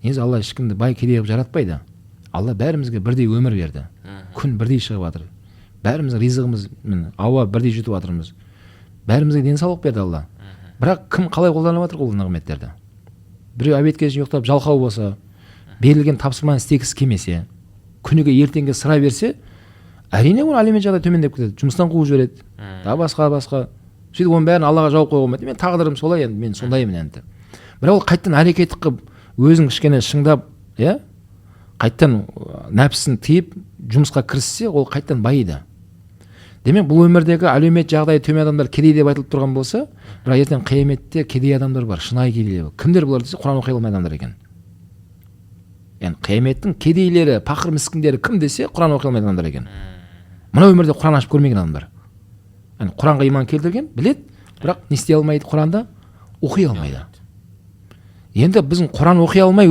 Негізі Алла ешкімді бай, кедей қылып жаратпайды. Алла бәрімізге бірдей өмір берді, күн бірдей шығып жатыр, бәріміздің ризығымыз, міне, ауа бірдей жұтып жатырмыз, бәрімізге денсаулық берді Алла. Бірақ кім қалай қолданып жатыр ол нығметтерді? Біреу обедке шейін ұйықтап, жалқау болса, берілген тапсырманы істегісі келмесе, күніге ертеңге сыра берсе, әрине, оның әлеуметтік жағдайы төмендеп кетеді, жұмыстан қуып жібереді, тағы басқа басқа. Сөйтіп, оның бәрін Аллаға жауып қоюға болмайды: мен тағдырым солай енді, мен сондаймын енді. Бірақ ол қайтадан әрекет қылып, өзін кішкене шыңдап, иә, қайтадан нәпсісін тыйып, жұмысқа кіріссе, ол қайтадан байиды. Демек, бұл өмірдегі әлеуметтік жағдайы төмен адамдар кедей деп айтылып тұрған болса, бірақ ертең қияметте кедей адамдар бар, шынайы кедейлер бар. Кімдер бұлар десе, Құран оқи алмайтын адамдар екен. Яғни қияметтің кедейлері, пақыр міскіндері кім десе, Құран оқи алмайтын адамдар екен. Мына өмірде Құран ашып көрмеген адамдар. Яғни Құранға иман келтірген, біледі, бірақ не істей алмайды? Құранды оқи алмайды. Енді біздің Құран оқи алмай